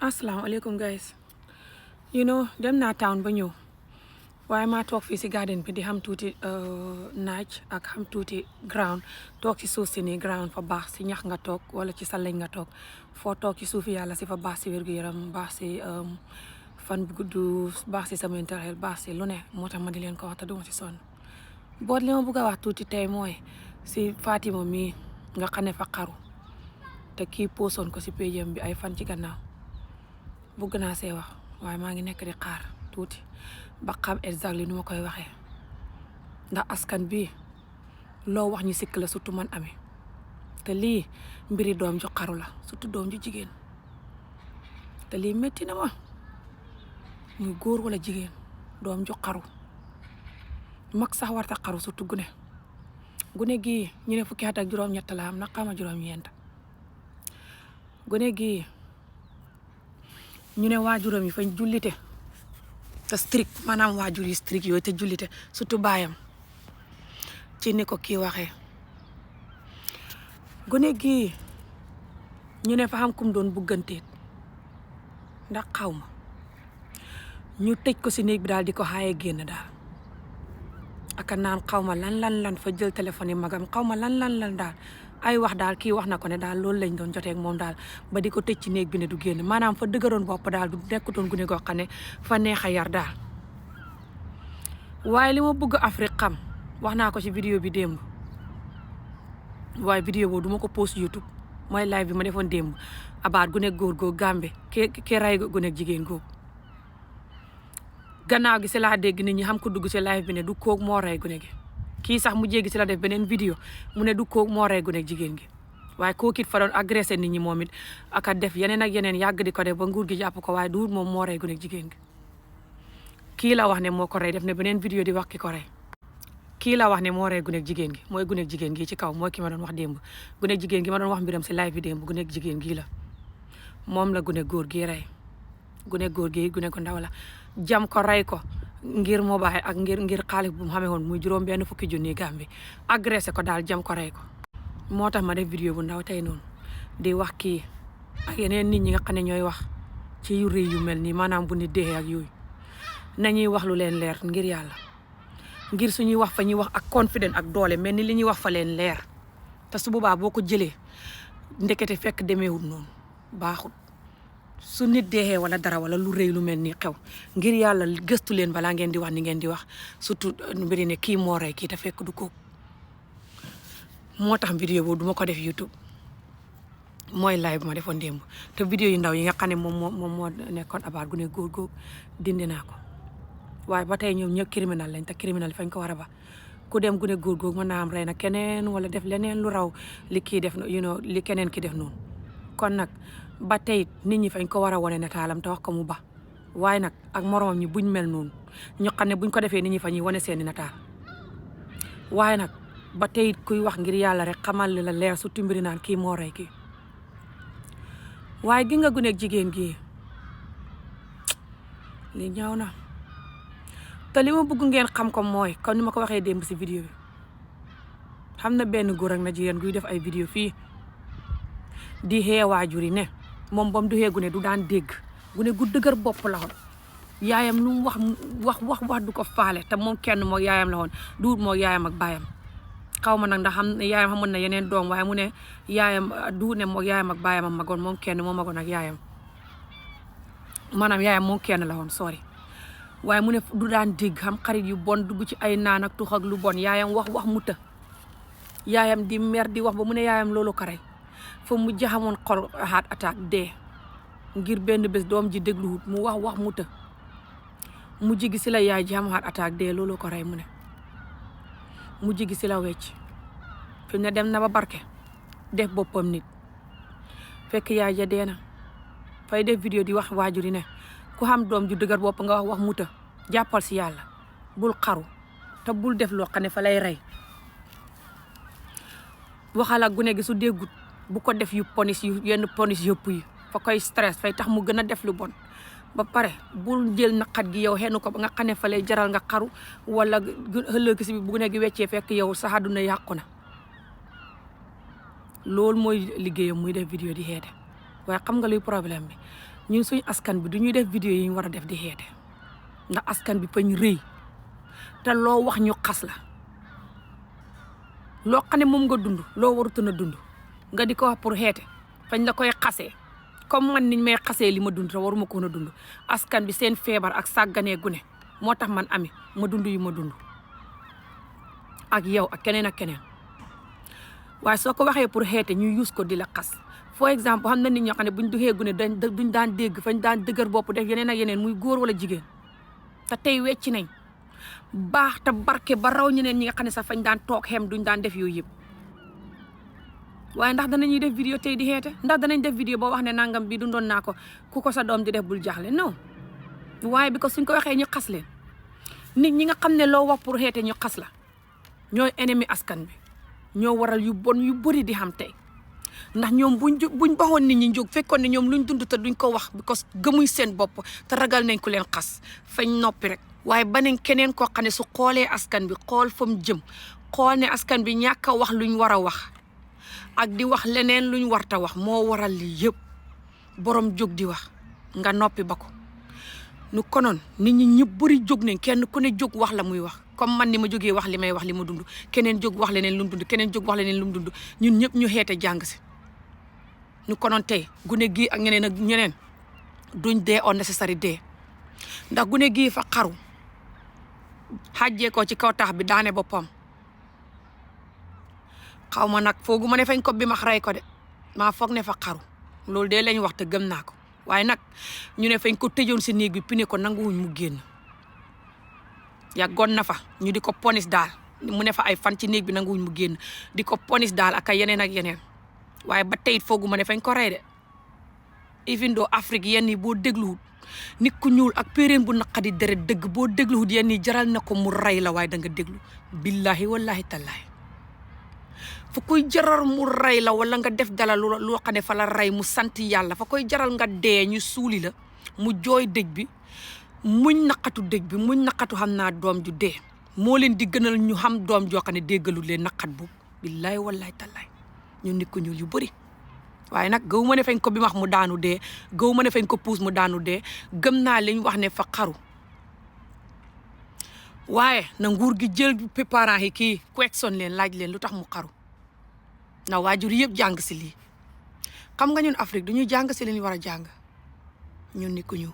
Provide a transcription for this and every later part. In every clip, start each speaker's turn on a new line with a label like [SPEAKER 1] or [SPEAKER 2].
[SPEAKER 1] asalaamaaleykum guys dem naa town ba ñëw waaye maa toog fii si garden bi di xam tuuti naaj ak xam tuuti ground toog ci suuf si nii ground fa baax si ñax nga toog wala ci sa lañ nga toog foo toog ci suufi yàlla si fa baax si wér-gu-yaram baax si fan bu gudd baax si sa mental health baax si lu ne moo tax ma di leen ko wax te duma si sonn boot li ma bëgg a wax tuuti tey mooy si Fatima mii nga xam ne fa xaru te kii poosoon ko si péjam bi ay fan ci gannaaw bëgg naa see wax waaye maa ngi nekk di xaar tuuti ba xam exactement nu ma koy waxee ndax askan bi loo wax ñu sikk la surtout man amee te lii mbiri doom ju xaru la surtout doom ju jigéen te lii métti na ma muy góor wala jigéen doom ju xaru mag sax warta xaru surtout gune gii ñu ne fukki at ak juróom-ñett la am na xama juróom-ñeent gune gii ñu ne waajuram yi fañ jullite te strict maanaam waajur yi strict yooyu te jullite surtout baayam ci ni ko kii waxee gune gii ñu ne fa xam kum doon bugganteet ndax xaw ma ñu tëj ko si néeg bi daal di ko xaaye génn daal aka naan xaw ma lan fa jël téléphone yi magam xaw ma lan daal ay wax daal kii wax na ko ne daal loolu lañ doon jotee ak moom daal ba di ko tëj ci néeg bi ne du génn maanaam fa dëgëroon bopp daal du nekkutoon gune goo xam ne fa neex a yar daal waaye li ma bëgg Afrique xam wax naa ko ci vidéo bi démb waaye vidéo boobu du ma ko post YouTube mooy live bi ma defoon démb abaat gune góor goo Gàmbi ke ray gune jigéen googu gannaaw gi si laa dégg nit ñi xam ko dugg ci live bi ne du koog moo rey gune gi kii sax mu jéggi si la def beneen vidéo mu ne du koog moo rey gune jigéen gi waaye kooku it fa doon agressé nit ñi moom it aka def yeneen ak yeneen yàgg di ko def ba nguur gi jàpp ko waaye du moom moo rey gune jigéen gi kii la wax ne moo ko rey def ne beneen vidéo di wax ki ko rey kii la wax ne moo rey gune jigéen gi mooy gune jigéen gi ci kaw mooy ki ma doon wax démb gune jigéen gi ma doon wax mbiram si live bi démb gune jigéen gii la moom la gune góor gi rey gune góor gi gune ko ndaw la jam ko rey ko ngir mobile ak ngir xaalis bu mu xamee woon muy juróom benn fukki junni Gàmbi agressé ko daal jam ko rey ko moo tax ma def vidéo bu ndaw tey noonu di wax kii ak yeneen nit ñi nga xam ne ñooy wax ci yu rëy yu mel nii maanaam bu nit dee ak yooyu nañuy wax lu leen leer ngir yàlla ngir suñuy wax fa ñuy wax ak confident ak doole mel ni li ñuy wax fa leen leer te su boobaa boo ko jëlee ndekete fekk demeewul noonu baaxul su nit deexee wala dara wala lu rëy lu mel ni xew ngir yàlla gëstu leen balaa ngeen di wax ni ngeen di wax surtout mbiri ne kii moo rey kii te fekk du ko moo tax vidéo boobu duma ko def YouTube mooy live bu ma defoon démb te vidéo yu ndaw yi nga xam ne moom moo nekkoon abaat gu ne góor dindi naa ko waaye ba tey ñoom ñëpp criminal lañ te criminal fañ ko war a ba ku dem gu ne góor mën naa am rey na keneen wala def leneen lu raw li kii def li keneen ki def noonu kon nag ba tey nit ñi fañ ko war a wane nataalam te wax ko mu ba waaye nag ak moromam ñi buñ mel noonu ñu xam ne buñ ko defee nit ñi fa ñuy wane seeni nataal waaye nag ba tey kuy wax ngir yàlla rek xamal li la leer surtout mbiri naan kii moo rey kii waaye gi nga guneeg jigéen gi li ñaaw na te li ma bëgg ngeen xam ko mooy comme ni ma ko waxee démb si vidéo bi xam na benn góor ak na jigéen guy def ay vidéo fii di xee waajur yi ne moom bam du xee gune du daan dégg gune gu dëgër bopp la woon yaayam lu mu wax du ko faale te moom kenn moo yaayam la woon duut moo yaayam ak baayam xaw ma nag ndax xam yaayam xamoon na yeneen doom waaye mu ne yaayam duut ne moo yaayam ak baayam am magoon moom kenn moo magoon ak yaayam maanaam yaayam moom kenn la woon sori waaye mu ne du daan dégg xam xarit yu bon dugg ci ay naan ak tux ak lu bon yaayam wax mu të yaayam di mer di wax ba mu ne yaayam loolu ko rey fa mu jaxamoon xol heart attack dee ngir benn bés doom ji dégluwut mu wax mu të mu jigi si la yaay ji xam heart attack dee loolu ko rey mu ne mu jigi si la wecc fi mu ne dem na ba barke def boppam nit fekk yaay ja dee na fay def vidéo di wax waajur yi ne ku xam doom ju dëgër bopp nga wax mu të jàppal si yàlla bul xaru te bul def loo xam ne fa lay rey waxal ak gune gi su déggut bu ko def yenn ponis yëpp yi fa koy stress fay tax mu gën a def lu bon ba pare bul jël naqat gi yow xenu ko ba nga xam ne fa lay jaral nga xaru wala ëllëg si bi bu gune gi weccee fekk yow sa àdduna yàqu na loolu mooy liggéeyam muy def vidéo di xeete waaye xam nga luy problème bi ñun suñu askan bi du ñuy def vidéo yi ñu war a def di xeete ndax askan bi fañ rëy te loo wax ñu xas la loo xam ne moom nga dund loo warutoon a dund nga di ko wax pour xeete fañ la koy xasee comme man niñ may xasee li ma dund te waruma ko woon a dund askan bi seen feebar ak sàgganee gune moo tax man ami ma dund yu ma dund ak yow ak keneen ak keneen waaye soo ko waxee pour xeete ñu use ko di la xas for exemple xam na nit ñoo xam ne buñ duxee gune duñ daan dégg fañ daan dëgër bopp def yeneen ak yeneen muy góor wala jigéen te tey wecci nañ baax te barke ba raw ñeneen ñi nga xam ne sax fañ daan toog xem duñ daan def yooyu yëpp waaye ndax danañuy def vidéo tey di xeete ndax danañ def vidéo boo wax ne nangam bi dundoon naa ko ku ko sa doom di def bul jaaxle non waaye bi ko suñ ko waxee ñu xas leen nit ñi nga xam ne loo wax pour xeete ñu xas la ñooy ennemi askan bi ñoo waral yu bon yu bëri di xam tey ndax ñoom buñ baxoon nit ñi jóg fekkoon ne ñoom luñ dund te duñ ko wax because gëmuñ seen bopp te ragal nañ ku leen xas fañ noppi rek waaye baneen keneen koo xam ne su xoolee askan bi xool fa mu jëm xool ne askan bi ñàkk a wax luñ war a wax ak di wax leneen luñ warta wax moo waral li yëpp borom jóg di wax nga noppi ba ko nu konoon nit ñi ñëpp bëri jóg nañ kenn ku ne jóg wax la muy wax comme man ni ma jógee wax li may wax li ma dund keneen jóg wax leneen lu mu dund keneen jóg wax leneen lu mu dund ñun ñëpp ñu xeete jàng si nu konoon tey gune gii ak ñeneen ak ñeneen duñ dee unnecessary dee ndax gune gii fa xaru xàjjee ko ci kaw tax bi daane boppam xaw ma nag foogu ma ne fañ ko bi max rey ko de maa foog ne fa xaru loolu de lañ wax te gëm naa ko waaye nag ñu ne fañ ko tëjoon si néeg bi pine ko nanguwuñ mu génn yàggoon na fa ñu di ko ponis daal mu ne fa ay fan ci néeg bi nanguwuñ mu génn di ko ponis daal ak ay yeneen ak yeneen waaye ba tey foogu ma ne fañ ko rey de even though Afrique yenn yi boo dégluwut nit ku ñuul ak péréen bu naqadi deret dëgg boo dégluwut yenn yi jaral na ko mu rey la waaye da nga déglu billahi wallahi tallahi fa koy jaral mu rey la wala nga def dala loo xam ne fa la rey mu sant yàlla fa koy jaral nga dee ñu suuli la mu jooy dëj bi muñ naqatu dëj bi muñ naqatu xam naa doom ju dee moo leen di gënal ñu xam doom joo xam ne déggalu leen naqat boobu billahi wallahi tallahi ñu nit ku ñuul yu bëri waaye nag gëw ma ne fañ ko bi max mu daanu dee gëw ma ne fañ ko puus mu daanu dee gëm naa liñ wax ne fa xaru waaye na nguur gi jël parents yi kii question leen laaj leen lu tax mu xaru na waajur yëpp jàng si lii xam nga ñun Afrique duñuy jàng si li ñu war a jàng ñun nit ku ñuul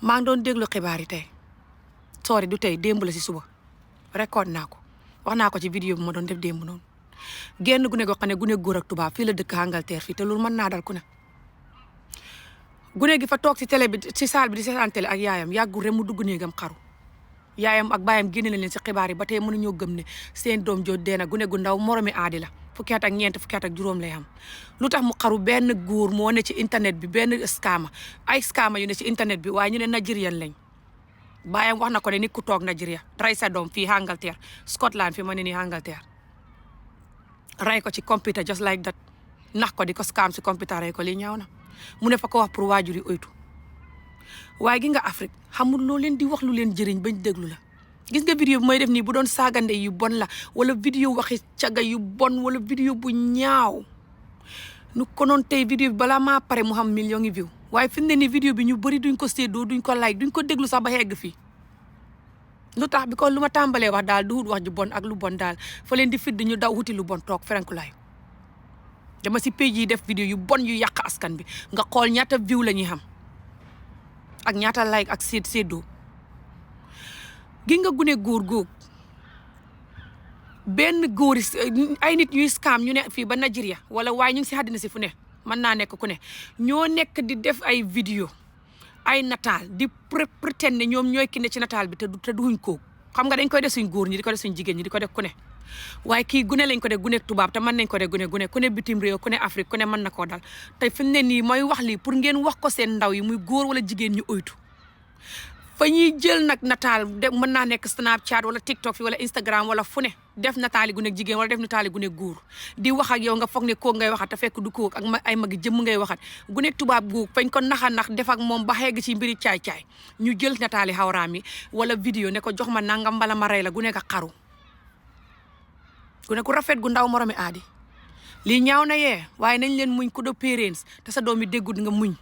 [SPEAKER 1] maa ngi doon déglu xibaar yi tey soori du tey démb la si suba record naa ko wax naa ko ci vidéo bi ma doon def démb noonu genn gune goo xam ne gune góor ak tubaab fii la dëkk Angleterre fii te loolu mën naa dal ku ne gune gi fa toog ci télé bi ci salle bi di seetaan télé ak yaayam yàggul rek mu dugg néegam xaru yaayam ak baayam génne leen ci xibaar yi ba tey mënuñoo gëm ne seen doom joo dee na gune gu ndaw moromi aadi la fukki at ak ñeent fukki at ak juróom lay xam lu tax mu xaru benn góor moo ne ci internet bi benn scama ay scama yu ne ci internet bi waaye ñu ne Nigerian lañ baayam wax na ko ne nit ku toog Nigeria rey sa doom fii Angleterre Scotland fi ma ne nii Angleterre rey ko ci computer just like that nax ko di ko scam si computer rey ko lii ñaaw na mu ne fa ko wax pour waajur yi oytu waaye gi nga Afrique xamul loo leen di wax lu leen jëriñ bañ déglu la gis nga vidéo bi may def nii bu doon saagande yu bon la wala vidéo waxi caga yu bon wala vidéo bu ñaaw nu konoon tey vidéo bi balaa maa pare mu xam million yi view waaye fi mu ne nii vidéo bi ñu bëri duñ ko séddoo duñ ko like duñ ko déglu sax ba yegg fii lu tax bi ko lu ma tàmbalee wax daal du wut wax ju bon ak lu bon daal fa leen di fidd ñu daw wuti lu bon toog ferenkulaay dama si page yi def vidéo yu bon yu yàq askan bi nga xool ñaata view la ñuy xam ak ñaata like ak séddoo gi nga gune góor góog benn góor ay nit ñuy scam ñu ne fii ba Nigeria wala waaye ñu ngi si àddina si fu ne mën naa nekk ku ne ñoo nekk di def ay vidéo ay nataal di pretend ne ñoom ñooy ki ne ci nataal bi te duñ ko xam nga dañ koy def suñ góor ñi di ko def suñ jigéen ñi di ko def ku ne waaye kii gune lañ ko def gune tubaab te mën nañ ko def gune ku ne bitim réew ku ne Afrique ku ne mën na koo dal te fi mu ne nii mooy wax lii pour ngeen wax ko seen ndaw yi muy góor wala jigéen ñu oytu fa ñuy jël nag nataal de mën naa nekk Snapchat wala TikTok fi wala Instagram wala fu ne def nataali gune jigéen wala def nataali gune góor di wax ak yow nga foog ne koo ngay waxat te fekk du koo ak ay magi jëmm ngay waxat gune tubaab góog fañ ko naxa nax def ak moom ba xegg ci mbiri caay-caay ñu jël nataali xawraam yi wala vidéo ne ko jox ma nangam mbala ma rey la gune ka xaru gune ku rafet gu ndaw moromi aadi lii ñaaw na yee waaye nañ leen muñ ku do parents te sa doom yi déggut nga muñ